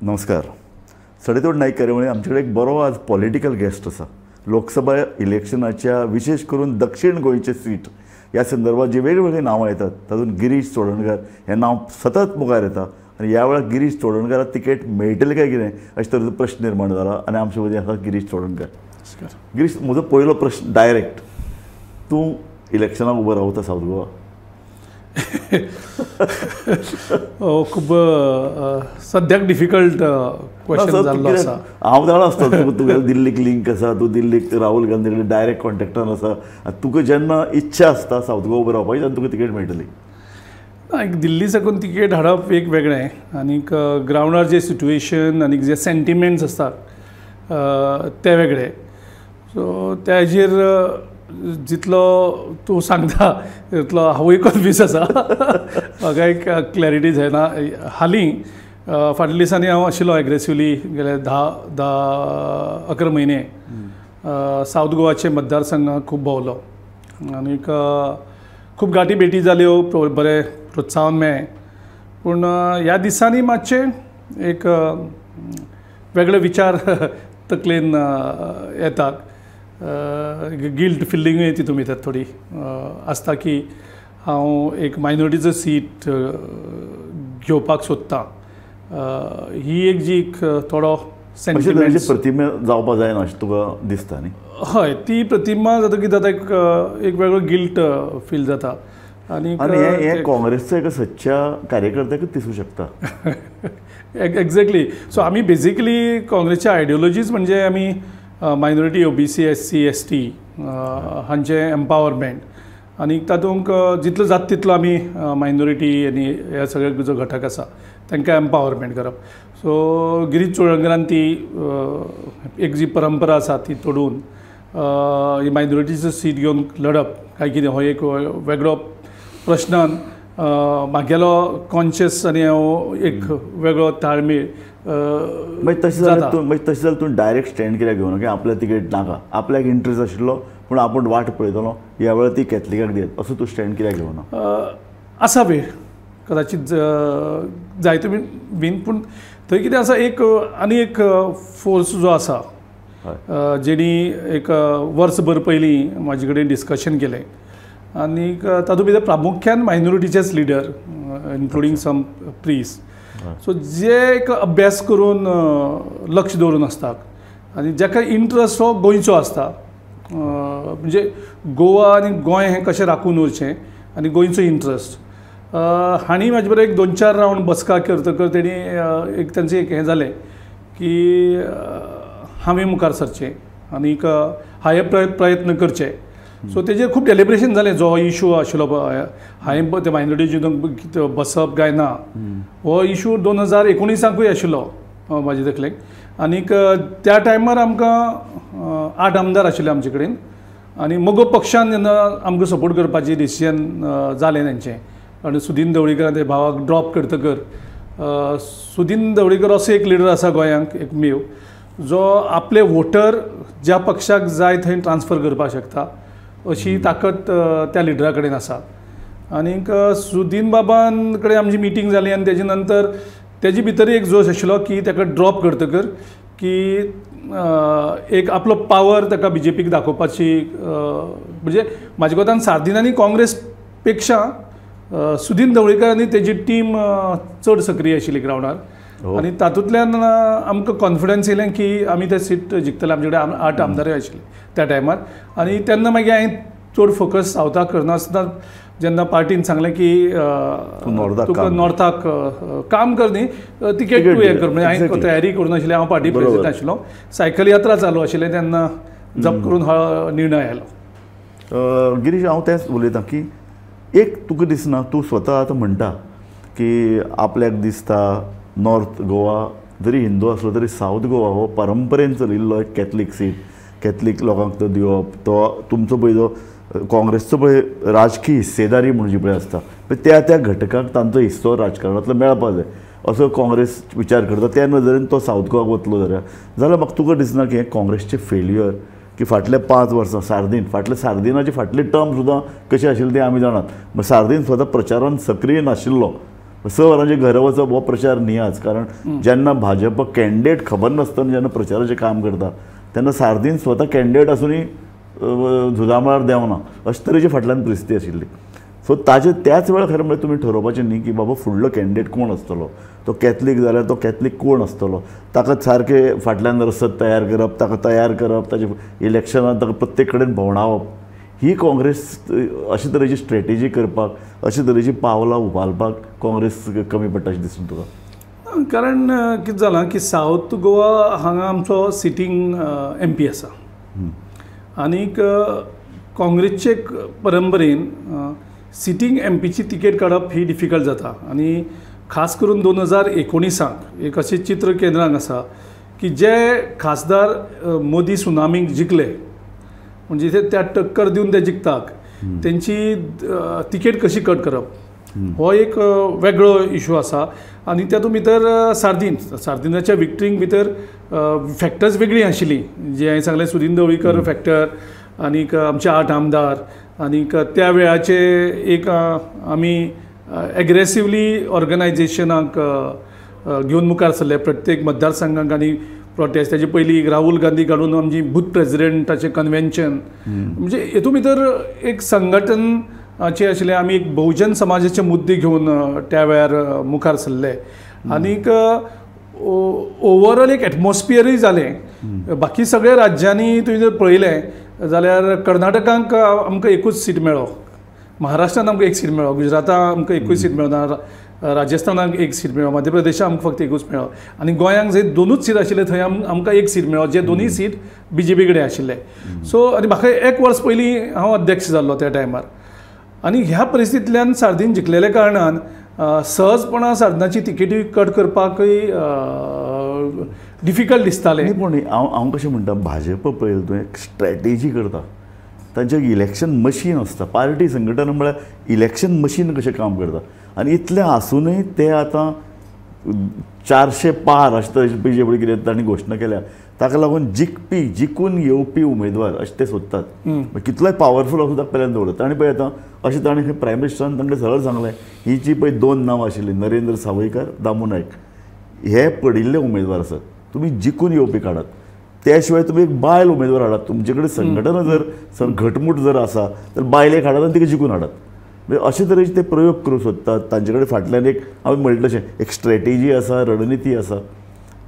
नमस्कार. सडेतोड नाईक कार्यावळी आमच्याकडे एक बरो आज पॉलिटिकल गेस्ट आसा. लोकसभा इलेक्शनाच्या विशेष करून दक्षिण गोंयचे सीट ह्या संदर्भात जी वेगवेगळी नांवां येतात तातूंत गिरीश चोडणकर हें नांव सतत मुखार येता आनी ह्या वेळार गिरीश चोडणकाराक तिकेट मेळटली काय कितें अशें तरेचो प्रश्न निर्माण जाला आनी आमचे मदीं आसा गिरीश चोडणकर. गिरीश, म्हजो पयलो प्रश्न डायरेक्ट, तूं इलेक्शनाक उबो रावता सावथ गोवा? खूब सद्याक डिफिकल्ट क्वेश्चन जाल्लो आसा. हांव जाणा आसता तुगेलो दिल्लीक लिंक आसा, तूं दिल्लीक राहुल गांधी कडेन डायरेक्ट कॉन्टेक्टान आसा. तुका जेन्ना इच्छा आसता सावथ गोवा उबो रावपाची तेन्ना तुका तिकेट मेळटली. ना, एक दिल्ली साकून तिकेट हाडप एक वेगळें आनीक ग्रावंडार जे सिट्युएशन आनी जे सेंटिमेंट्स आसतात ते वेगळे. सो त्याचेर जितलो तूं सांगता तितलो हांवूय कन्फ्यूज आसा, म्हाका एक क्लॅरिटी जायना. हालीं फाटल्या दिसांनी हांव आशिल्लो एग्रेसिवली गेले 10-11 म्हयने सावथ गोवाचे मतदारसंघाक खूब भोंवलो आनीक खूब गांठी भेटी जाल्यो, बरें प्रोत्साहन मेळ्ळें. पूण ह्या दिसांनी मातशें एक वेगळे विचार तकलेन येतात. गिल्ट फिलिंगूय तितूंत भितर थोडी आसता की हांव एक मायनॉरिटीचो सीट घेवपाक सोदतां. ही एक जी एक थोडो सेंटिमेंट प्रतिमा जावपाक जायना अशें तुका दिसता न्ही? हय, ती प्रतिमा जातकीर जाता एक वेगळो गिल्ट फील जाता. आनी हें काँग्रेसच्या एका सच्च्या कार्यकर्त्याकूच दिसूं शकता. एक्झॅक्टली. सो आमी बेजिकली काँग्रेसच्या आयडियोलॉजीज म्हणजे आमी मायनॉरिटी, ओबीसी, एससी, एसटी हांचें एम्पावरमेंट आनी तातूंत जितलो जाता तितलो आमी मायनॉरिटी आनी ह्या सगळे जो घटक आसा तांकां एम्पावरमेंट करप. सो गिरीश चोडणकरान ती एक जी परंपरा आसा ती तोडून ही मायनॉरिटीचो सीट घेवन लढप काय कितें हो एक वेगळो प्रश्नान म्हागेलो कॉन्शियस आनी हांव एक वेगळो ताळमेळ. मागीर तशें जाल्यार तूं मागीर तशें जाल्यार तूं डायरेक्ट स्टँड कित्याक घेवना की आपल्याक तिकेट नाका, आपल्याक इंट्रस्ट आशिल्लो पूण आपूण वाट पळयतलो ह्या वेळार ती कॅथलिकाक दियत असो तूं स्टँड कित्याक घेवना? आसा वेळ कदाचीत जायतो बीन, पूण थंय कितें आसा एक आनी एक फोर्स जो आसा जेणी एक वर्सभर पयलीं म्हाजे कडेन डिस्कशन केलें आनीक तातूंत भितर प्रामुख्यान मायनॉरिटीचेच लिडर इन्क्लुडींग सम प्रीस. सो जे एक अभ्यास करून लक्ष दवरून आसतात आनी जाका इंट्रस्ट हो गोंयचो आसता, म्हणजे गोवा आनी गोंय हें कशें राखून उरचें आनी गोंयचो इंट्रस्ट हांणी म्हाजे बरोबर एक 2-4 रावंड बसका करतकर तेणी एक तांचें एक हें जालें की हांवें मुखार सरचें आनीक हांवें प्रयत्न करचे. सो तेजेर खूब डेलिब्रेशन जालें. जो इशू आशिल्लो पळय हांवें ते मायनॉरिटी बसप काय ना हो इशू 2019कूय आशिल्लो म्हाजे तकलेक. आनीक त्या टायमार आमकां 8 आमदार आशिल्ले आमचे कडेन आनी मगो पक्षान जेन्ना आमकां सपोर्ट करपाचें डिसिजन जालें तेंचें, आनी सुदीन ढवळीकर ते भावाक ड्रॉप करतकर सुदीन ढवळीकर असो एक लिडर आसा गोंयांक एकमेव जो आपले वोटर ज्या पक्षाक जाय थंय ट्रान्सफर करपाक शकता अशी ताकद त्या लिडरा कडेन आसा. आनीक सुदीन बाबान कडेन आमची मिटींग जाली आनी तेजे नंतर तेजे भितर एक जोश आशिल्लो की ताका ड्रॉप करतकर की एक आपलो पावर ताका बीजेपीक दाखोवपाची, म्हणजे म्हाज्या कोतान सार्दीन आनी काँग्रेस पेक्षा सुदीन ढवळीकर आनी तेजी टीम चड सक्रीय आशिल्ली ग्रावंडार आनी तातूंतल्यान आमकां कॉन्फिडन्स येयलें की आमी ते सीट जिखतले. आमचे कडेन 8 आमदारूय आशिल्ले त्या टायमार आनी तेन्ना मागीर हांवें चड फोकस सावथाक करनासतना जेन्ना पार्टीन सांगलें की तुका नॉर्थाक काम कर न्ही, तिकेट तूं हें कर, म्हणजे हांवें तयारी करून आशिल्ली, हांव पार्टी प्रेसिडेंट आशिल्लो, सायकल यात्रा चालू आशिल्लें तेन्ना जप करून हो निर्णय आयलो. गिरीश, हांव तेंच उलयतां की एक तुका दिसना, तूं स्वता आतां म्हणटा की आपल्याक दिसता नॉर्थ गोवा जरी हिंदू आसलो तरी सावथ गोवा हो परंपरेन चलिल्लो एक कॅथलीक सीट, कॅथलीक लोकांक तो दिवप, तो तुमचो पळय जो काँग्रेसचो पळय राजकीय हिस्सेदारी म्हणून जी पळय आसता त्या त्या घटकांक तांचो हिस्सो राजकारणांतलो मेळपाक जाय असो काँग्रेस विचार करता. त्या नदरेन तो सावथ गोवाक वतलो जाल्यार जाल्यार म्हाका तुका दिसना की हें काँग्रेसचें फेल्युअर की फाटल्या 5 वर्सां सार्दीन फाटल्या सार्दिनाची फाटली टर्म सुद्दां कशी आशिल्ली ती आमी जाणात. सार्दीन स्वता प्रचारान सक्रीय नाशिल्लो 6 वरांचेर घरा वचप हो प्रचार न्हयच, कारण जेन्ना भाजप कॅन्डिडेट खबर नासतना जेन्ना प्रचाराचें काम करता तेन्ना सार्दीन स्वता कॅन्डिडेट आसूनय झुजा मळार देंवना, अशे तरेची फाटल्यान परिस्थिती आशिल्ली. सो ताजे त्याच वेळार खरें म्हळ्यार तुमी ठरोवपाचें न्ही की बाबा फुडलो कॅन्डिडेट कोण आसतलो, तो कॅथलीक जाल्यार तो कॅथलीक कोण आसतलो, ताका सारकें फाटल्यान रसद तयार करप, ताका तयार करप, ताजे इलेक्शनान ताका प्रत्येक कडेन भोंवडावप, ही काँग्रेस अशे तरेची स्ट्रेटेजी करपाक, अशे तरेची पावलां उबालपाक काँग्रेस कमी पडटा अशें दिसता तुका? कारण कितें जालां की सावथ गोवा हांगा आमचो सिटींग एम पी आसा आनीक काँग्रेसचे परंपरेन सिटींग एम पीची तिकेट काडप ही डिफिकल्ट जाता. आनी खास करून 2019 एक अशें चित्र केंद्रांक आसा की जे खासदार मोदी सुनामीक जिखले, म्हणजे ते त्या टक्कर दिवन ते जिखतात, तेंची तिकेट कशी कट करप हो एक वेगळो इशू आसा. आनी तातूंत भितर सार्दिनाच्या विक्ट्रींक भितर फॅक्टर्स वेगळीं आशिल्लीं, जे हांवें सांगलें सुदिन ढवळीकर फॅक्टर आनीक आमचे 8 आमदार आनीक त्या वेळाचे एक आमी एग्रेसिवली ऑर्गनायजेशनाक घेवन मुखार सरले प्रत्येक मतदारसंघाक आनी प्रोटेस्ट. ताजे पयलीं राहुल गांधी काडून आमची बूथ प्रेजिडेंटाचें कन्वेन्शन, म्हणजे हेतून भितर एक संघटनाचें आशिल्लें. आमी एक बहुजन समाजाचे मुद्दे घेवन त्या वेळार मुखार सरले आनीक ओवरऑल एक एटमॉस्फियरूय जालें. बाकी सगळ्या राज्यांनी तुवें जर पळयलें जाल्यार कर्नाटकांक आमकां एकूच सीट मेळ्ळो, महाराष्ट्रान आमकां एक सीट मेळ्ळो, गुजराताक आमकां एकूच सीट मेळ्ळो, राजस्थानाक एक सीट मेळ्ळो, मध्य प्रदेशाक आमकां फक्त एकूच मेळ्ळो आनी गोंयांक जंय 2 सीट आशिल्ले थंय आमकां एक सीट मेळ्ळो, जे 2 सीट बीजेपी कडेन आशिल्ले. सो आनी म्हाका एक वर्स पयलीं हांव अध्यक्ष जाल्लो त्या टायमार आनी ह्या परिस्थितींतल्यान सार्दीन जिखलेल्या कारणान सहजपणान सार्दिनाची तिकेटी कट करपाकय डिफिकल्ट दिसतालें. पूण हांव कशें म्हणटा, भाजप पळयलें तुवें एक स्ट्रॅटेजी करता, तांचें इलेक्शन मशीन आसता, पार्टी संघटना म्हळ्यार इलेक्शन मशीन कशें काम करता. आनी इतलें आसूनय ते आतां 400 पार अशें तरेचे बीजेपी कितें तांणी घोशणा केल्या, ताका लागून जिखपी जिखून येवपी उमेदवार अशें ते सोदतात. कितलोय पावरफूल आसूं ताका पेल्यान दवरतात. आनी पळय आतां अशें ताणें प्रायम मिनिस्टरान तांकां सरळ सांगलें, ही जी पळय 2 नांवां आशिल्लीं नरेंद्र सावयकर, दामू नायक, हे पडिल्ले उमेदवार आसात, तुमी जिखून येवपी काडात, त्या शिवाय तुमी एक बायल उमेदवार हाडात, तुमचे कडेन संघटना जर घटमूट जर आसा तर बायलेक हाडात आनी तिका जिखून हाडात. म्हणजे अशे तरेचे ते प्रयोग करूंक सोदतात. तांचे कडेन फाटल्यान एक हांवें म्हणलें तशें एक स्ट्रेटेजी आसा, रणनिती आसा.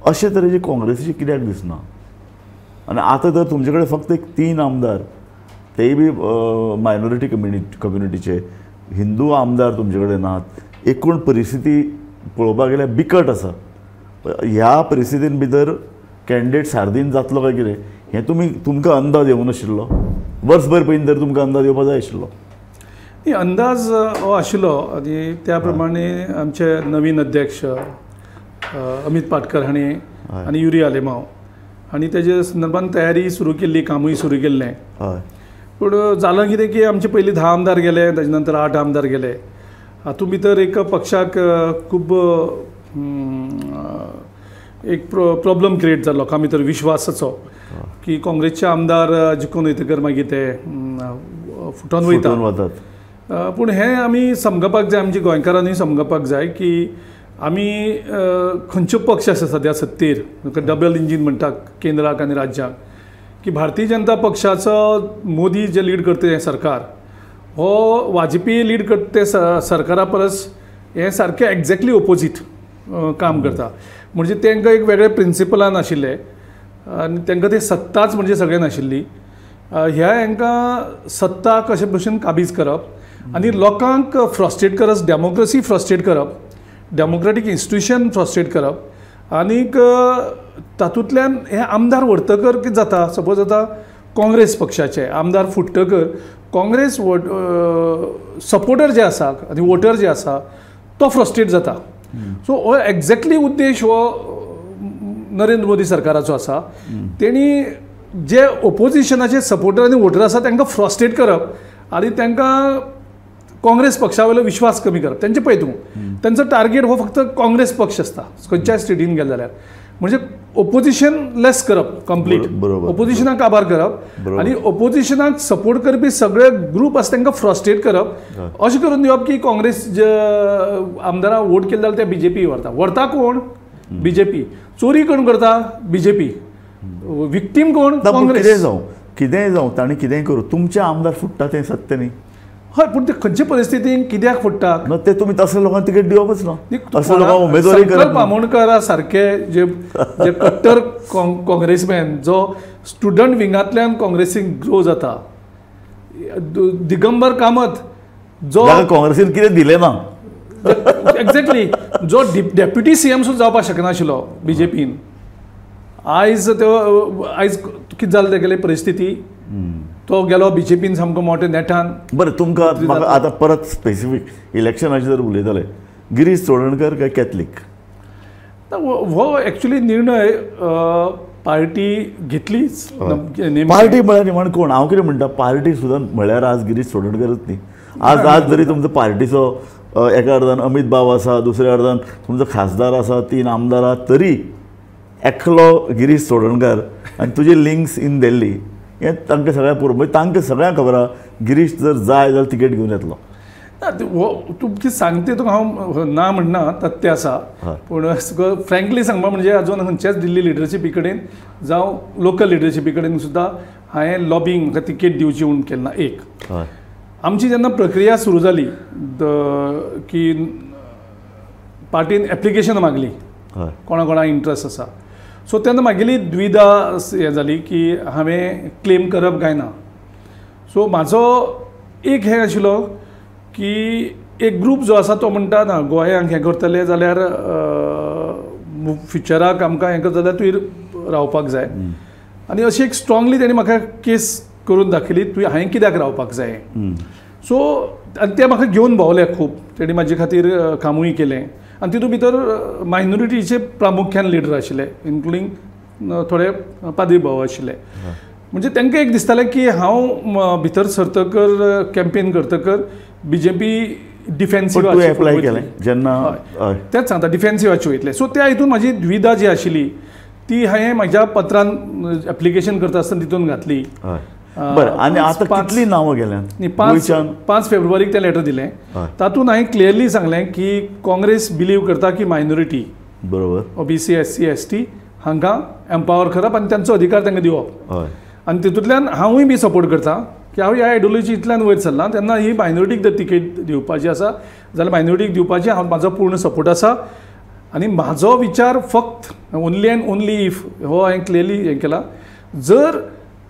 अशे तरेची काँग्रेसीची कित्याक दिसना? आनी आतां तर तुमचे कडेन फक्त एक 3 आमदार, तेय बी मायनॉरिटी कम्युनिटीचे हिंदू आमदार तुमचे कडेन नात. एकूण परिस्थिती पळोवपाक गेल्यार बिकट आसा. ह्या परिस्थितीन भितर कॅन्डिडेट सार्दीन जातलो काय कितें हें तुमी तुमकां अंदाज येवं नाशिल्लो, वर्सभर पयलीं तर तुमकां अंदाज येवपा जाय आशिल्लो. न्ही, अंदाज हो आशिल्लो आनी त्या प्रमाणे आमचे नवीन अध्यक्ष अमित पाटकर हांणी आनी युरी आलेमाव हांणी तेजे संदर्भान तयारी सुरू केल्ली, कामूय सुरू केल्लें. पूण जालां कितें की आमचे पयलीं 10 आमदार गेले, ताजे नंतर 8 आमदार गेले. हातूंत भितर एक पक्षाक खूब एक प्रॉब्लम क्रिएट जालो लोकां भितर विश्वासाचो की काँग्रेसचे आमदार जिखून वयतकर मागीर ते फुटोन वयतात. पूण हें आमी समजपाक जाय, आमच्या गोंयकारांनी समजपाक जाय की आमी खंयचो पक्ष आसा सद्या सत्तेर, डबल इंजीन म्हणटा केंद्राक आनी राज्याक, की भारतीय जनता पक्षाचो मोदी जे लीड करता हें सरकार, हो वाजपेयी लीड करता ते सरकारा परस हें सारकें एक्झॅक्टली ओपोजीट काम करता. म्हणजे तांकां एक वेगळे प्रिंसिपलान आशिल्ले आनी तांकां ते सत्ताच म्हणजे सगळें नाशिल्ली. ह्या हांकां सत्ता कशे भशेन काबीज करप आनी लोकांक फ्रस्ट्रेट करप, डेमोक्रेसी फ्रस्ट्रेट करप, डेमोक्रेटीक इन्स्टिट्यूशन फ्रस्ट्रेट करप आनीक तातूंतल्यान हे आमदार व्हरतकर कितें जाता, सपोज आतां काँग्रेस पक्षाचे आमदार फुट्टकर काँग्रेस सपोर्टर जे आसा आनी वोटर जे आसा तो फ्रस्ट्रेट जाता. सो हो एक्झॅक्टली उद्देश हो नरेंद्र मोदी सरकाराचो आसा. तेणी जे ओपोजिशनाचे सपोर्टर आनी वोटर आसा तांकां फ्रस्ट्रेट करप आनी तांकां काँग्रेस पक्षा वयलो विश्वास कमी करप. तेंचे पळय तूं तांचो टार्गेट हो फक्त काँग्रेस पक्ष आसता खंयच्याय स्टेटीन गेले जाल्यार. म्हणजे ओपोजिशन लेस करप कंप्लीट, ओपोजिशनाक काबार करप आनी ओपोजिशनाक सपोर्ट करपी सगळे ग्रुप आसा तांकां फ्रस्ट्रेट करप, अशें करून दिवप की काँग्रेस जे आमदारां वोट केले जाल्यार ते बीजेपी व्हरता. व्हरता कोण? बीजेपी. चोरी कोण करता? बीजेपी. विक्टीम कोण? काँग्रेस. कितें जावं, कितेंय जावं, तांणी कितेंय करूं, तुमचे आमदार फुट्टा तें सत्य न्ही. हय, पूण ते खंयचे परिस्थितीन कित्याक फुट्टा ना ते तुमी तसल्या लोकांक तिकेट दिवपच ना. असल्या लोकांक उमेदवारी करप. आमोणकरा सारके जे जे कट्टर काँग्रेसमॅन जो स्टुडंट विंगांतल्यान काँग्रेसीक ग्रो जाता, दिगंबर कामत जो काँग्रेसीन कितें दिलें ना, एक्झॅक्टली, जो डेप्युटी सीएम सुद्दां जावपाक शकनाशिल्लो बीजेपीन, आयज तो आयज कितें जालें तेगेली परिस्थिती, तो गेलो बीजेपीन सामको मोठे नेटान. बरें, तुमकां म्हाका आतां परत स्पेसिफीक इलेक्शनाचेर जर उलयताले, गिरीश चोडणकर काय कॅथलीक? हो एक्चुअली निर्णय पार्टी घेतलीच. पार्टी म्हळ्यार निमाण कोण? हांव कितें म्हणटा, पार्टी सुद्दां म्हळ्यार आज गिरीश चोडणकरच न्ही. आज आज जरी तुमचो पार्टीचो एका अर्दान अमीत बाब आसा, दुसऱ्या अर्दान तुमचो खासदार आसा, 3 आमदार आसा, तरी एकलो गिरीश चोडणकर आनी तुजे लिंक्स इन दिल्ली हें तांकां सगळ्यांक पुरो. म्हणजे तांकां सगळ्यांक खबर आसा गिरीश जर जाय जाल्यार तिकेट घेवन येतलो. ना, तूं कितें सांगता तुका हांव ना म्हणना, तथ्य आसा, पूण फ्रेंकली सांगपा म्हणजे अजून खंयच्याच दिल्ली लिडरशिपी कडेन जावं लोकल लिडरशिपी कडेन सुद्दां हांवें लॉबींग म्हाका तिकेट दिवची म्हूण केलें ना. एक आमची जेन्ना प्रक्रिया सुरू जाली की पार्टीन एप्लिकेशन मागली कोणा कोणा इंट्रस्ट आसा, सो तेन्ना म्हागेली द्विधा हें जाली की हांवें क्लेम करप काय ना. सो म्हाजो एक हें आशिल्लो की एक ग्रूप जो आसा तो म्हणटा ना गोंयांक हें करतले जाल्यार फ्युचराक आमकां हें करतले जाल्यार तुवें रावपाक जाय, आनी अशी एक स्ट्रांगली तेणी म्हाका केस करून दाखयली तुवें हांवें कित्याक रावपाक जाय. सो आनी ते म्हाका घेवन भोंवले खूब, तेणी म्हाजे खातीर कामूय केलें आनी तितूंत भितर मायनॉरिटीचे प्रामुख्यान लिडर आशिल्ले, इन्क्लुडींग थोडे पाद्री भाव आशिल्ले. म्हणजे तांकां एक दिसतालें की हांव भितर सरतकर कॅम्पेन करतकर बीजेपी डिफेन्सिव एप्लाय केलें जेन्ना, तेंच सांगता डिफेन्सिवाची वयतले. सो त्या हितून म्हाजी द्विधा जी आशिल्ली ती हांवें म्हाज्या पत्रान एप्लिकेशन करता आसतना तितून घातली. बरें, आनी आतां कितलीं नांवां गेल्यांत? 5 फेब्रुवारीक तें लेटर दिलें, तातूंत हांवें क्लियरली सांगलें की काँग्रेस बिलीव करता की मायनॉरिटी, बरोबर, ओबीसी, एससी, एसटी हांकां एम्पावर करप आनी तांचो अधिकार तांकां दिवप, आनी तितूंतल्यान हांवूय बी सपोर्ट करता की हांव ह्या आयडियोलॉजींतल्यान वयर सरलां, तेन्ना ही मायनॉरिटीक जर तिकेट दिवपाची आसा जाल्यार मायनॉरिटीक दिवपाची हांव म्हाजो पूर्ण सपोर्ट आसा. आनी म्हाजो विचार फक्त ओनली एंड ओनली if हो हांवें क्लियरली हें केला, जर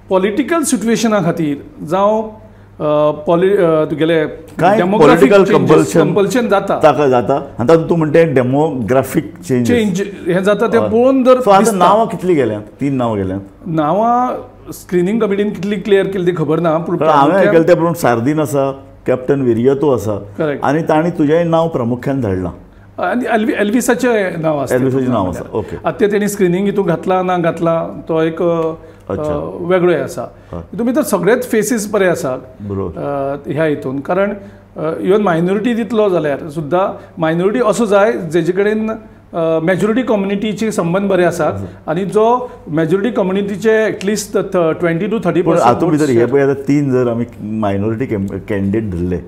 पॉलिटिकल सिट्युएशना खातीर जावं तुगेले डेमोग्राफिक कंपल्शन जाता ताका जाता, आनी तातूंत तूं म्हणटा डेमोग्राफिक चेंज हें जाता तें पळोवन जर आतां नांवां कितलीं गेल्यांत? 3 नांवां गेल्यांत. नांवां स्क्रिनींग कमिटीन कितली क्लियर केली ती खबर ना, पूण हांवें आयकलें तें प्रमाण सार्दीन आसा, कॅप्टन विरियतो आसा, आनी तांणी तुजेंय नांव प्रामुख्यान धाडलां. आनी एल्विसाचें नांव आसा. एल्विसाचें नांव आसा, ओके. आतां तें तेणी स्क्रिनींग हितून घातलां ना घातलां तो एक वेगळो आसा. हितून भितर सगळेच फेसीस बरे आसात ह्या हितून, कारण इवन मायनॉरिटी दितलो जाल्यार सुद्दां मायनॉरिटी असो जाय जेजे कडेन मेजॉरिटी कम्युनिटीचे संबंद बरे आसात आनी जो मेजॉरिटी कम्युनिटीचे एटलिस्ट 20 to 30%. हातूंत भितर हे पळय आतां 3 जर आमी मायनॉरिटी कॅन्डिडेट धरले,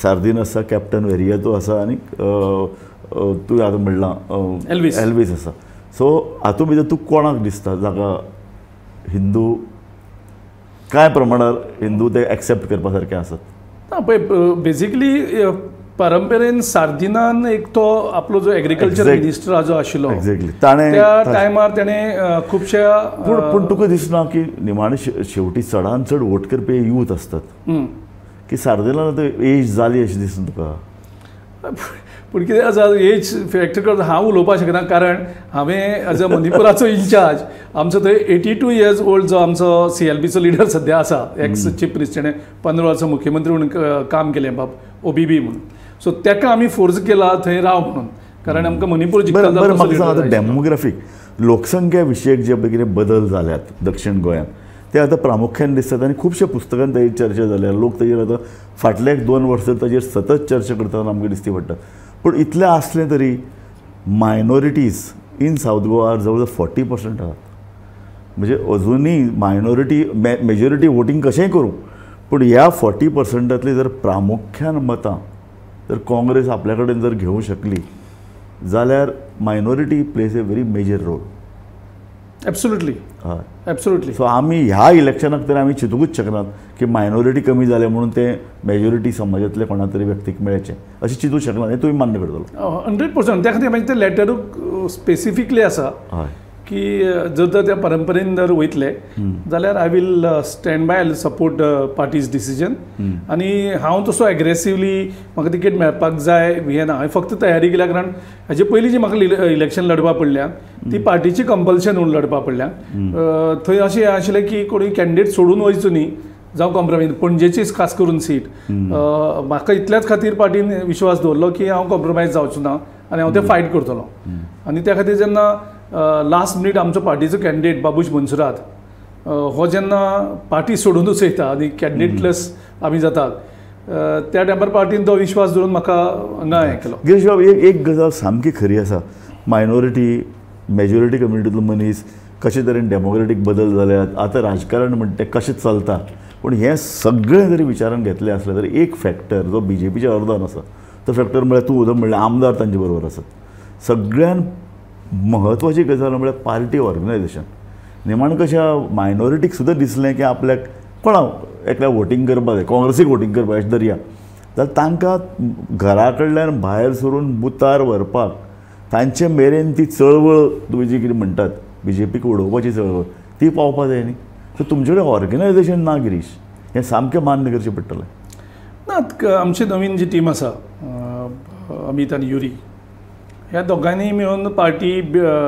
सार्दीन आसा, कॅप्टन वेरियतो आसा आनी तुवें आतां म्हणलां एल्वीस आसा. सो हातूंत भितर तूं कोणाक दिसता जाका हिंदू कांय प्रमाणार हिंदू ते एक्सेप्ट करपा सारके आसात? ना पळय, बेजिकली परंपरेन सार्दिनान एक तो आपलो जो एग्रीकल्चर मिनिस्टर जो आशिल्लो एक्झॅक्टली ताणें त्या टायमार ताणें खुबश्या, पूण तुका दिसना की निमाणे शेवटी चडान चड वोट करपी यूथ आसतात की सार्दिनान आतां एज जाली अशें दिसना तुका? पूण कितें आसा एज फॅक्टर करून हांव उलोवपाक शकना, कारण हांवें एज अ मणिपुराचो इन्चार्ज आमचो थंय 82 इयर्स ओल्ड जो आमचो CLPचो लिडर सद्या आसा, एक्स चीफ मिनिस्टर, ताणें 15 वर्सां मुख्यमंत्री म्हणून काम केलें बाब OBB म्हणून, सो ताका आमी फोर्स केला थंय राव म्हणून, कारण आमकां मणिपूर जिखता. बरें, म्हाका सांग आतां डेमोग्राफीक लोकसंख्या विशयक जे कितें बदल जाल्यात दक्षिण गोंयांत ते आतां प्रामुख्यान दिसतात आनी खुबश्या पुस्तकांत ताजेर चर्चा जाल्या, लोक ताजेर आतां फाटल्या 1-2 वर्सां ताजेर सतत चर्चा करतना आमकां दिसती पडटा. पूण इतलें आसलें तरी मायनॉरिटीज इन सावथ गोवा जवळ जवळ 40% आहात. म्हणजे अजूनही मायनॉरिटी मेजॉरिटी वोटींग कशेंय करूं पूण ह्या 40%तली जर प्रामुख्यान मतां जर काँग्रेस आपल्या कडेन जर घेवंक शकली जाल्यार minority plays a very major role. Absolutely. हय, एब्सोल्युटली. सो आमी ह्या इलेक्शनाक तर आमी चिंतूंकूच शकनात की मायनॉरिटी कमी जाले म्हणून ते मेजॉरिटी समाजांतले कोणा तरी व्यक्तीक मेळचें अशें चिंतूंक शकना, हें तुमी मान्य करतलो. 100%. त्या खातीर मागीर ते लेटरूक स्पेसिफिकली आसा की जर तर त्या परंपरेन जर वयतले जाल्यार I will stand by, I will support party's decision. आनी हांव तसो एग्रेसिवली म्हाका तिकेट मेळपाक जाय हें ना, हांवें फक्त तयारी केल्या. कारण हाजे पयलीं जी म्हाका इलेक्शन लढपा पडल्या ती पार्टीची कंपल्शन म्हणून लढपा पडल्या. थंय अशें आशिल्लें की कोणूय कॅन्डिडेट सोडून वयचो न्ही जावं कॉम्प्रोमायज, पणजेचीच खास करून सीट म्हाका इतल्याच खातीर पार्टीन विश्वास दवरलो की हांव कॉम्प्रोमायज जावचो ना आनी हांव तें फायट करतलो. आनी त्या खातीर जेन्ना लास्ट मिनीट आमचो पार्टीचो कॅन्डिडेट बाबूश मोन्सेरात हो जेन्ना पार्टी सोडूनच वयता आनी कॅन्डिडेटलेस आमी जातात त्या टायमार पार्टीन तो विश्वास दवरून म्हाका हांगा हें केलो. गिरीश बाब, एक गजाल सामकी खरी आसा, मायनॉरिटी मेजॉरिटी कम्युनिटींतलो मनीस कशे तरेन डेमोक्रेटीक बदल जाल्यात, आतां राजकारण म्हणटा तें कशें चलता, पूण हें सगळें जरी विचारान घेतलें आसलें तरी एक फॅक्टर जो बी जे पीच्या अर्दान आसा तो फॅक्टर म्हळ्यार तूं उदक म्हणल्यार आमदार तांचे बरोबर आसात. सगळ्यान म्हत्वाची गजाल म्हळ्यार पार्टी ऑर्गनायझेशन. निमाण कशें मायनॉरिटीक सुद्दां दिसलें की आपल्याक कोणा एकल्या वोटींग करपाक जाय, काँग्रेसीक वोटींग करपाक अशें धरया, जाल्यार तांकां घरा कडल्यान भायर सरून बुतार व्हरपाक तांचे मेरेन ती चळवळ तुमी जी कितें म्हणटात बी जे पीक उडोवपाची चळवळ ती पावपा जाय न्ही. सो तुमचे कडेन ऑर्गनायझेशन ना गिरीश, हें सामकें मान्य करचें पडटलें. ना, आमची नवीन जी टीम आसा अमीत आनी युरी ह्या दोगांनी मेळून पार्टी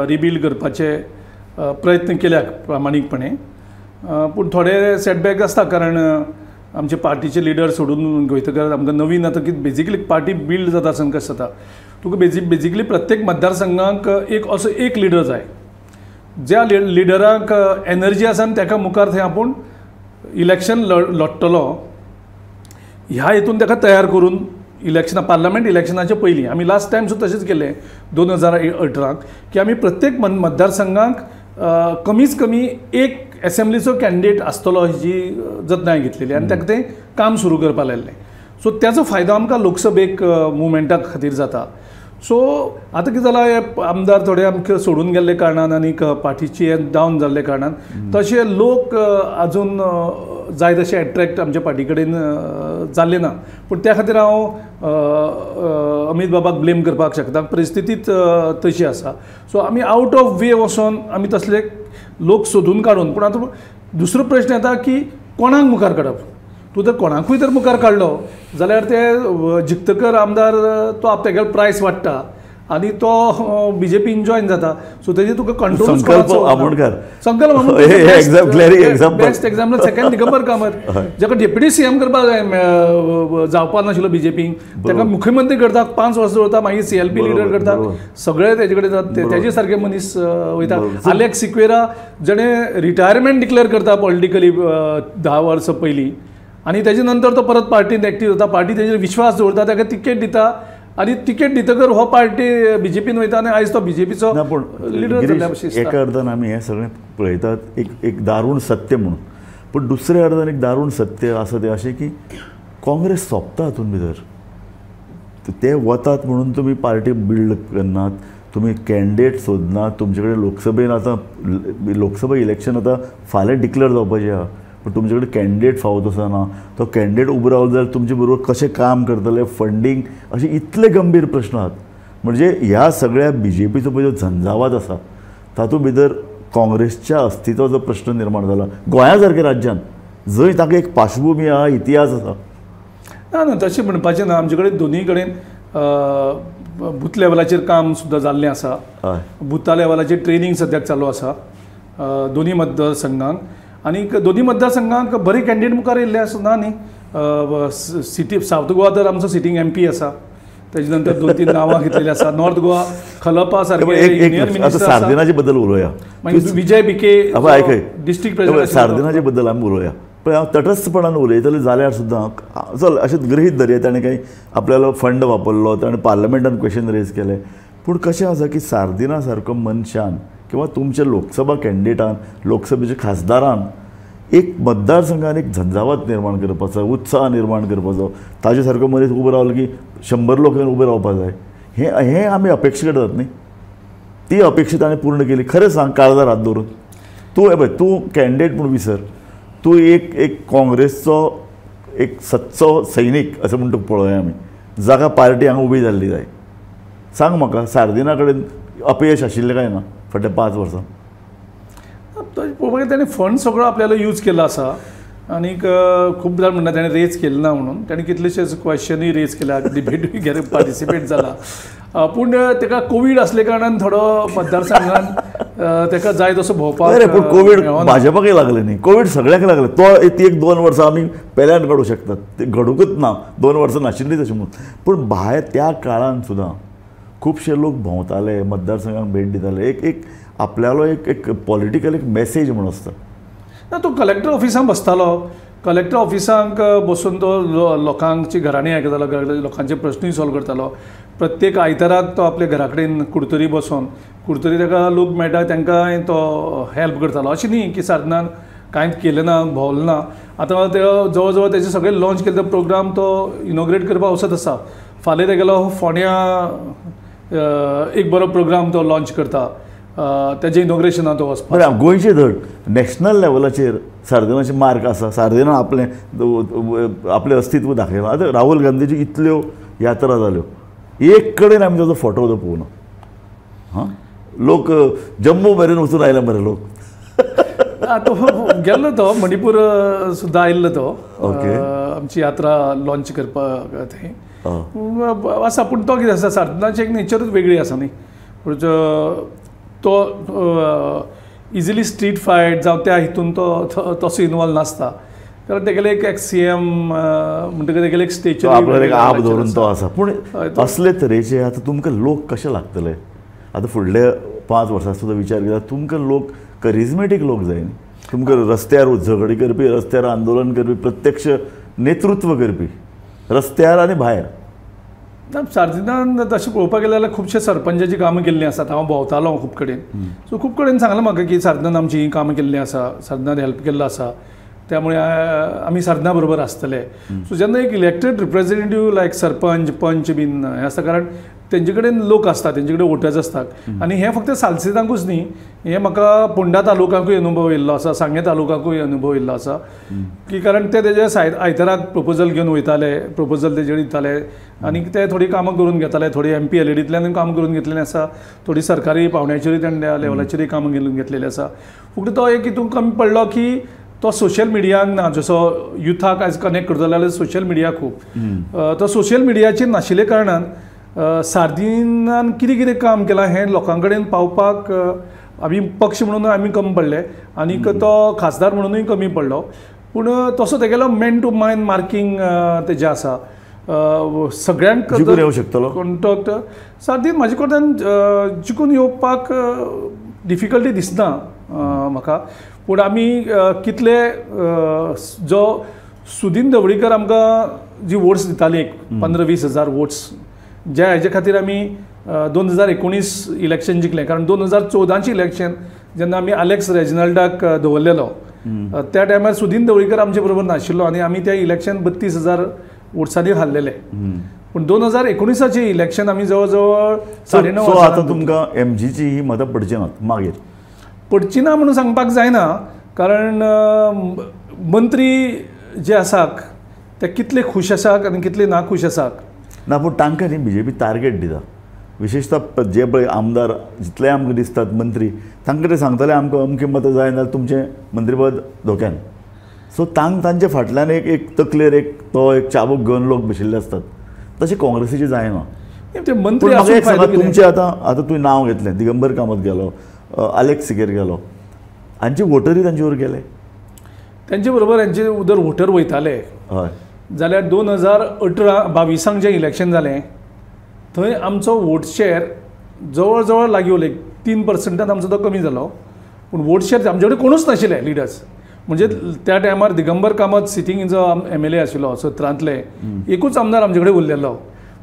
रिबिल्ड करपाचे प्रयत्न केल्या प्रामाणीकपणे. पूण थोडे सेटबॅक आसता कारण आमचे पार्टीचे लिडर सोडून वयतकर आमकां नवीन आतां की बेजिकली पार्टी बिल्ड जाता आसतना कशें जाता तुका बेजिकली प्रत्येक मतदारसंघाक एक असो एक लिडर जाय ज्या लिडराक एनर्जी आसा आनी ताका मुखार थंय आपूण इलेक्शन लडटलो ह्या हितून ताका तयार करून इलेक्शना पार्लमेंट इलेक्शनाचे पयलीं आमी लास्ट टायम सुद्दां तशेंच केलें 2018 की आमी प्रत्येक मतदारसंघाक कमीच कमी एक एसेंब्लीचो कॅन्डिडेट आसतलो हेजी जतनाय घेतलेली आनी ताका तें काम सुरू करपाक लायलें. सो त्याचो फायदो आमकां लोकसभेक मुवमेंटा खातीर जाता. सो आतां कितें जालां हे आमदार थोडे आमकां सोडून गेल्ले कारणान आनी पार्टीची डावन जाल्ले कारणान तशे लोक आजून जाय तशे एट्रेक्ट आमच्या पार्टी कडेन जाल्ले ना. पूण त्या खातीर हांव अमीत बाबाक ब्लेम करपाक शकता, परिस्थितीच तशी आसा. सो आमी आवट ऑफ वे वचोन आमी तसले लोक सोदून काडून, पूण आतां दुसरो प्रश्न येता की कोणाक मुखार काडप. तूं जर कोणाकूय जर मुखार काडलो जाल्यार ते जिखतकर आमदार तो तेगेलो प्रायस वाडटा आनी तो बी जे पीन जॉयन जाता. सो तेजेर तुका control Sankalp Amonkar, Sankalp best example second Digambar Kamat जाका डेप्युटी सी एम करपाक जाय जावपा नाशिल्लो बी जे पीन, ताका मुख्यमंत्री करता, 5 वर्सां दवरता, मागीर सी एल पी लिडर करता, सगळे तेजे कडेन जाता, तेजे सारके मनीस वयता. आलेक्स सिक्वेरा जेणे रिटायरमेंट डिक्लेअर करता पॉलिटिकली 10 वर्सां पयलीं आनी तेजे नंतर तो परत पार्टीन एक्टीव जाता, पार्टी तेजेर विश्वास दवरता, ताका तिकेट दिता आनी तिकेट दितकर हो पार्टी बी जे पीन वयता आनी आयज तो बी जे पीचो लिडर जाल्ल्या भशेन दिसता. एका अर्थान आमी हें सगळें पळयतात एक दारूण सत्य म्हणून, पूण दुसऱ्या अर्थान एक दारूण सत्य आसा तें अशें की काँग्रेस सोंपता हातूंत भितर. ते वतात म्हणून तुमी पार्टी बिल्ड करनात, तुमी कॅन्डिडेट सोदनात, तुमचे कडेन लोकसभेन आतां लोकसभा इलेक्शन आतां फाल्यां डिक्लेअर जावपाचें आहा, पूण तुमचे कडेन कॅन्डिडेट फावो तसो ना, तो कॅन्डिडेट उबो रावलो जाल्यार तुमचे बरोबर कशें काम करतले, फंडींग, अशे इतले गंभीर प्रश्न आहात. म्हणजे ह्या सगळ्या बी जे पीचो पळय जो झंझावात आसा तातूंत भितर काँग्रेसच्या अस्तित्वाचो प्रश्न निर्माण जाला गोंया सारक्या राज्यांत जंय ताका एक पार्श्वभूमी आहा, इतिहास आसा. ना ना तशें म्हणपाचें ना, आमचे कडेन दोनूय कडेन बूथ लेवलाचेर काम सुद्दां जाल्लें आसा, बुथा लेवलाचेर ट्रेनींग सद्याक चालू आसा दोनूय मतदारसंघांक आनी दोनूय मतदारसंघांक बरे कॅन्डिडेट मुखार येयल्ले आसा ना न्ही. सिटी सावथ गोवा तर आमचो सिटींग एम पी आसा, तेजे नंतर 2-3 नांवां घेतलेलीं आसा. नॉर्थ गोवा खलपा सारके सार्दिनाचे बद्दल उलोवया, मागीर विजय भिके डिस्ट्रिक्ट प्रेसिडेंट, सार्दिनाचे बद्दल आमी उलोवया, पण हांव तटस्थपणान उलयतलें जाल्यार सुद्दां चल अशें गृहीत धरया ताणें काही आपल्याला फंड वापरलो, ताणें पार्लमेंटान क्वेश्चन रेज केलें, पूण कशें आसा की सार्दिना सारको मनशान किंवा तुमच्या लोकसभा कॅन्डिडेटान, लोकसभेच्या खासदारान एक मतदारसंघान एक झंझावात निर्माण करपाचो, उत्साह निर्माण करपाचो, ताजे सारको मनीस उबो रावलो की 100 लोक येवन उबे रावपाक जाय, हें हें आमी अपेक्षा करतात न्ही. ती अपेक्षा ताणें पूर्ण केली. खरें सांग, काळजार हात दवरून तूं हे पळय, तूं कॅन्डिडेट म्हूण विसर, तूं एक एक काँग्रेसचो एक सच्चो सैनीक अशें म्हूण तुका पळोवया आमी, जाका पार्टी हांगा उबी जाल्ली जाय. सांग म्हाका, सार्दिना कडेन अपयश आशिल्लें काय ना फाटल्या 5 वर्सां? पळोवपाक ताणें फंड सगळो आपल्याला यूज केला आसा आनीक खूब जाण म्हणटा ताणें रेज केलें ना म्हणून. ताणें कितलेशेच क्वेश्चनूय रेज केल्या, डिबेटूय पार्टिसिपेट जाला, पूण ताका कोवीड आसले कारणान थोडो मतदारसंघान ताका जाय तसो भोंवपाक. पूण कोवीड भाजपाकय लागलें न्ही, कोवीड सगळ्यांक लागलें. तो ती एक 2 वर्सां आमी पेल्यान काडूं शकतात, ती घडूंकच ना, 2 वर्सां नाशिल्ली तशें म्हणून. पूण भायर त्या काळान सुद्दां खुबशे लोक भोंवताले, मतदारसंघाक भेट दिताले, एक एक आपल्यालो एक एक पॉलिटिकल एक मॅसेज म्हूण आसता. ना, तो कलेक्टर ऑफिसान बसतालो, कलेक्टर ऑफिसांक बसून तो लोकांची घराणीं आयकतालो, लोकांचे प्रश्नूय सॉल्व करतालो. प्रत्येक आयताराक तो आपल्या घरा कडेन कुडतरी बसून, कुडतरी ताका लोक मेळटा तांकां तो हेल्प करतालो. अशें न्ही की सार्दिनान कांयच केलें ना, भोंवलें ना. आतां ते जवळ जवळ तेजे सगळे लॉन्च केल्ले प्रोग्राम तो इनॉग्रेट करपाक वचत आसा. फाल्यां तेगेलो फोंड्या एक बरो प्रोग्राम तो लॉन्च करता, तेजें इनॉग्रेशनाक तो वचपाक. बरें, गोंयचे धड नॅशनल लेवलाचेर सार्दिनाचे मार्क आसा, सार्दिनान आपलें आपलें अस्तित्व दाखयलां. आतां राहुल गांधीची इतल्यो यात्रा जाल्यो, एक कडेन आमी ताजो फोटो सुद्दां पळोवना. हां, लोक जम्मू मेरेन वचून आयले मरे लोक. तो गेल्लो, तो मणिपूर सुद्दां आयिल्लो तो आमची यात्रा लॉन्च करपाक थंय आसा. पूण तो कितें आसा, सार्दिनाची एक नेचरूच वेगळी आसा न्ही, तो इजिली स्ट्रीट फायट जावं त्या हितून तो तसो इनवॉल्व नासता, कारण तेगेले एक एक्स सी एम म्हणटकच तेगेले एक स्टेचर आपल्याक आप धरून तो आसा. पूण असले तरेचे आतां तुमकां लोक कशे लागतले? आतां फुडले 5 वर्सां सुद्दां विचार केल्यार तुमकां लोक करिज्मेटीक लोक जाय न्ही, तुमकां रस्त्यार झगडी करपी, रस्त्यार आंदोलन करपी, प्रत्यक्ष नेतृत्व करपी, रस्त्यार आनी भायर. ना, सार्दिनान तशें पळोवपाक गेलें जाल्यार खुबशे सरपंचाची कामां केल्लीं आसात. हांव भोंवतालो खूब कडेन, सो खूब कडेन सांगलां म्हाका की सार्दिनान आमची हीं कामां केल्लीं आसा, सार्दिनान हेल्प केल्लो आसा, त्यामुळे आमी सार्दिना बरोबर आसतले. सो जेन्ना एक इलेक्टेड रिप्रेझेंटेटीव लायक सरपंच पंच बीन हें आसता, कारण तेंचे कडेन लोक आसता, तेंचे कडेन वोटर्स आसतात. आनी हें फक्त सालसेतांकूच न्ही, हें म्हाका पोंडा तालुकाकूय अनुभव येयल्लो आसा, सांगें तालुकाकूय अनुभव येयल्लो आसा की कारण ते तेजे आयताराक प्रपोजल घेवन वयताले, प्रपोजल तेजे दिताले आनी ते थोडीं कामां करून घेताले. थोडीं एम पी एल एडींतल्यान कामां करून घेतलेलीं आसा, थोडीं सरकारी पावंड्याचेरूय ताणें लेवलाचेरूय कामां घेवन घेतलेलीं आसा. फक्त तो एक हितून कमी पडलो की तो सोशल मिडियाक ना, जसो युथाक आयज कनेक्ट करतलो जाल्यार सोशल मिडिया खूब, तो सोशल मिडियाचेर नाशिल्ले कारणान सार्दिनान कितें कितें काम केलां हें लोकां कडेन पावपाक आमी पक्ष म्हणून आमी कमी पडले आनीक तो खासदार म्हणूनय कमी पडलो. पूण तसो तेगेलो मॅन टू मॅन मार्कींग तेजें आसा, सगळ्यांक जिखून येवं शकतलो कॉन्टॅक्ट. सार्दीन म्हाजे कडल्यान जिखून येवपाक डिफिकल्टी दिसना म्हाका. पूण आमी कितले जो सुदीन ढवळीकर आमकां जी वोट्स दिताली एक 15-20 हजार वोट्स, ज्या हेजे खातीर आमी 2019 इलेक्शन जिखलें. कारण 2014 इलेक्शन जेन्ना आमी आलेक्स रेजिनाल्डाक दवरलेलो त्या टायमार सुदीन ढवळीकर आमचे बरोबर नाशिल्लो आनी आमी त्या इलेक्शन 32,000 वोट्सांनी हारलेले. पूण 2019 इलेक्शन आमी जवळ जवळ 9.5. आतां तुमकां एमजीची ही मतां पडची नात, मागीर पडची ना म्हणून सांगपाक जायना, कारण मंत्री जे आसात ते कितले खूश आसात आनी कितले ना खूश आसात ना. पूण तांकां न्ही बीजेपी टार्गेट दिता, विशेषतः जे पळय आमदार जितले आमकां दिसतात मंत्री, तांकां ते सांगतले आमकां अमकें मतां जाय नाल्यार तुमचें मंत्रीपद धोक्यान. सो तांचे फाटल्यान एक एक तकलेर एक तो एक चाबूक घेवन लोक बशिल्ले आसतात. तशें काँग्रेसीचें जायना. ते मंत्री म्हाका एक सांगा, तुमचें आतां आतां तुवें नांव घेतलें, दिगंबर कामत गेलो, आलेक्स सिकेर गेलो, हांचे वोटरूय तांचे बरोबर गेले, तांचे बरोबर हांचे जर वोटर वयताले हय जाल्यार 2018-22 जें इलेक्शन जालें थंय आमचो वोट शेर जवळ जवळ लागीं उरले, 3% आमचो तो कमी जालो. पूण वोट शेर आमचे कडेन कोणूच नाशिल्ले लिडर्स, म्हणजे त्या टायमार दिगंबर कामत सिटींग जो MLA आशिल्लो सत्रांतले एकूच आमदार आमचे कडेन उरलेलो.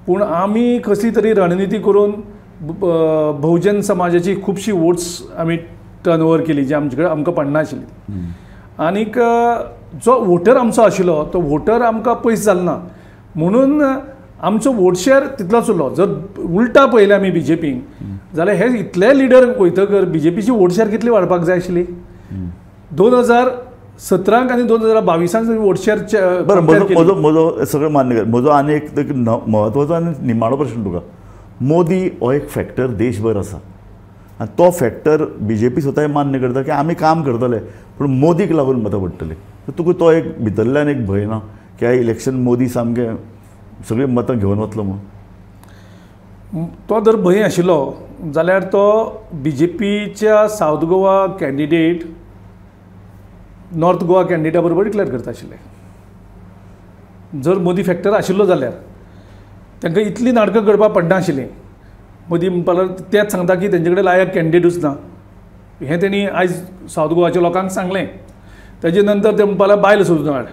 पूण आमी कसली तरी रणनिती करून बहुजन समाजाची खुबशी वोट्स आमी टर्न ओवर केली जी आमचे कडेन आमकां पडनाशिल्ली. आनीक जो वोटर आमचो आशिल्लो तो वोटर आमकां पयस जालो ना म्हणून आमचो वोट शेअर तितलोच उरलो. जर उल्टा पळयलें आमी बी जे पीन जाल्यार हे इतले लिडर वयतकर बी जे पीची वोट शेअर कितली वाडपाक जाय आशिल्ली 2017 आनी 2022 वोट शेअर. बरें, म्हजो म्हजो सगळें मान्य कर. म्हजो आनी एक म्हत्वाचो आनी निमाणो प्रश्न तुका, मोदी हो एक फॅक्टर देशभर आसा आनी तो फॅक्टर बी जे पी स्वताय मान्य करता की आमी काम करतले पूण मोदीक लागून मतां पडटलीं. तुका तो एक भितरल्यान एक भंय ना की ह्या इलेक्शन मोदी सामकें सगळीं मतां घेवन वतलो म्हणून? तो जर भंय आशिल्लो जाल्यार तो बी जे पीच्या South Goa candidate North Goa कॅन्डिडेटा बरोबर डिक्लेअर करता आशिल्ले. जर मोदी फॅक्टर आशिल्लो जाल्यार तांकां इतलीं नाटकां करपाक पडनाशिल्लीं. मोदी म्हणपाक लागलो तेच सांगता की तेंचे कडेन लायक कॅन्डिडेटूच ना, हें तेणी आयज सावथ गोवाच्या लोकांक सांगलें. तेजे नंतर ते म्हणपाक लागले बायल सोदून हाड,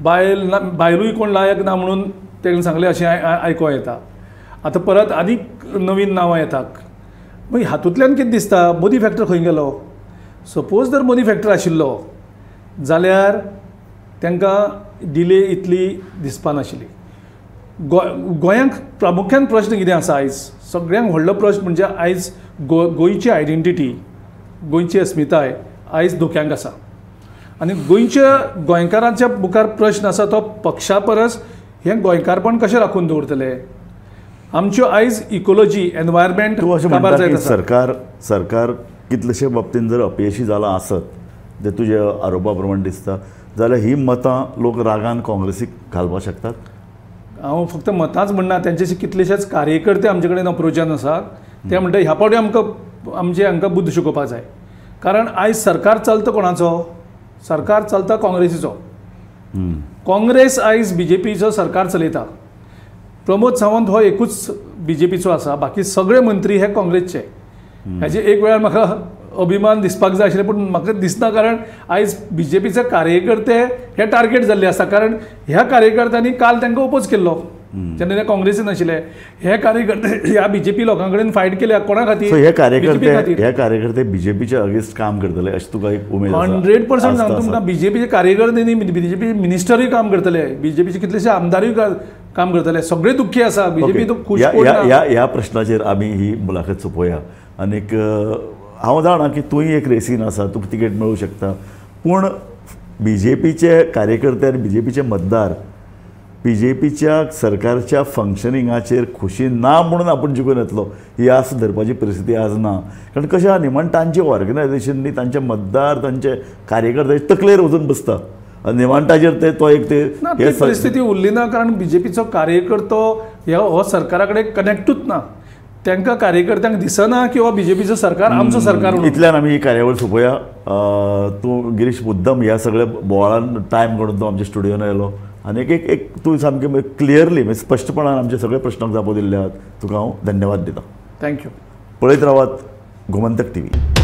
बायल ना, बायलूय कोण लायक ना म्हणून तेणें सांगलें अशें आयको येता. आतां परत आनीक नवीन नांवां येतात. मागीर हातूंतल्यान कितें दिसता, मोदी फॅक्टर खंय गेलो? सपोज जर मोदी फॅक्टर आशिल्लो जाल्यार तांकां डिले इतली दिसपा नाशिल्ली. गोंयांक प्रामुख्यान प्रश्न कितें आसा आयज, सगळ्यांक व्हडलो प्रश्न म्हणजे आयज गोंयची आयडेंटिटी, गोंयची अस्मिताय आयज धोक्यांक आसा. आनी गोंयच्या गोंयकारांच्या मुखार प्रश्न आसा तो पक्षा परस हें गोंयकारपण कशें राखून दवरतले. आमच्यो आयज इकोलॉजी, एनवायरमेंट तूं अशें म्हणटा की सरकार सरकार कितलेशे बाबतीन जर अपयशी जालां आसत जे तुज्या आरोपा प्रमाण दिसता जाल्यार ही मतां लोक रागान काँग्रेसीक घालपाक शकतात? हांव फक्त मतांच म्हणना, तेंचे कितलेशेच कार्यकर्ते आमचे कडेन अप्रोचान आसा ते म्हणटा ह्या फावटी आमकां आमचे हांकां बुद्द शिकोवपाक जाय. कारण आयज सरकार चलता कोणाचो? सरकार चलता काँग्रेसीचो. काँग्रेस आयज बी जे पीचो सरकार चलयता. प्रमोद सावंत हो एकूच बी जे पीचो आसा, बाकी सगळे मंत्री हे काँग्रेसचे. हाजे एक वेळार म्हाका अभिमान दिसपाक जाय आशिल्लें पूण म्हाका दिसना, कारण आयज बी जे पीचे कार्यकर्ते हे टार्गेट जाल्ले आसा. कारण ह्या कार्यकर्त्यांनी काल तांकां ओपोज केल्लो जेन्ना ते काँग्रेसीन आशिल्ले. हे कार्यकर्ते ह्या बी जे पी लोकां कडेन फायट केल्या कोणा खातीर? हे कार्यकर्ते हे कार्यकर्ते बी जे पीच्या अगेन्स्ट काम करतले अशें तुका एक उमेद? 100% सांगता तुमकां, बी जे पीचे कार्यकर्ते न्ही, बी जे पी मिनिस्टरूय काम करतले, बी जे पीचे कितलेशे आमदारूय काम करतले. सगळे दुख्खी आसा बी जे पी तो खूश. ह्या प्रश्नाचेर आमी ही मुलाखत सोंपोवया. आनीक हांव जाणा की तूंय एक रेसीन आसा, तुका तिकेट मेळूं शकता, पूण बी जे पीचे कार्यकर्ते आनी बी जे पीचे मतदार बी जे पीच्या सरकारच्या फंक्शनिंगाचेर खुशी ना म्हणून आपूण जिखून येतलो ही आस धरपाची परिस्थिती आज ना. कारण कशें आहा न्ही म्हण तांचे ऑर्गनायझेशन न्ही, तांचे मतदार, तांचे कार्यकर्ते तकलेर वचून बसता आनी निमाण ताजेर ते तो एक ते परिस्थिती उरली ना. कारण बी जे पीचो कार्यकर्तो हो सरकारा कडेन कनेक्टूच ना, तांकां कार्यकर्त्यांक दिसना की हो बी जे पीचो सरकार आमचो सरकार. इतल्यान आमी ही कार्यावळ सोंपोवया. तूं गिरीश मुद्दम ह्या सगळ्या बोवाळान टायम काडून तूं आमच्या स्टुडियोन आयलो आनी एक एक एक तूं सामकें क्लियरली म्हणजे स्पश्टपणान आमच्या सगळ्या प्रश्नांक जापो दिल्ले आहात. तुका हांव धन्यवाद दिता. Thank you. पळयत रावात गोमंतक टीव्ही.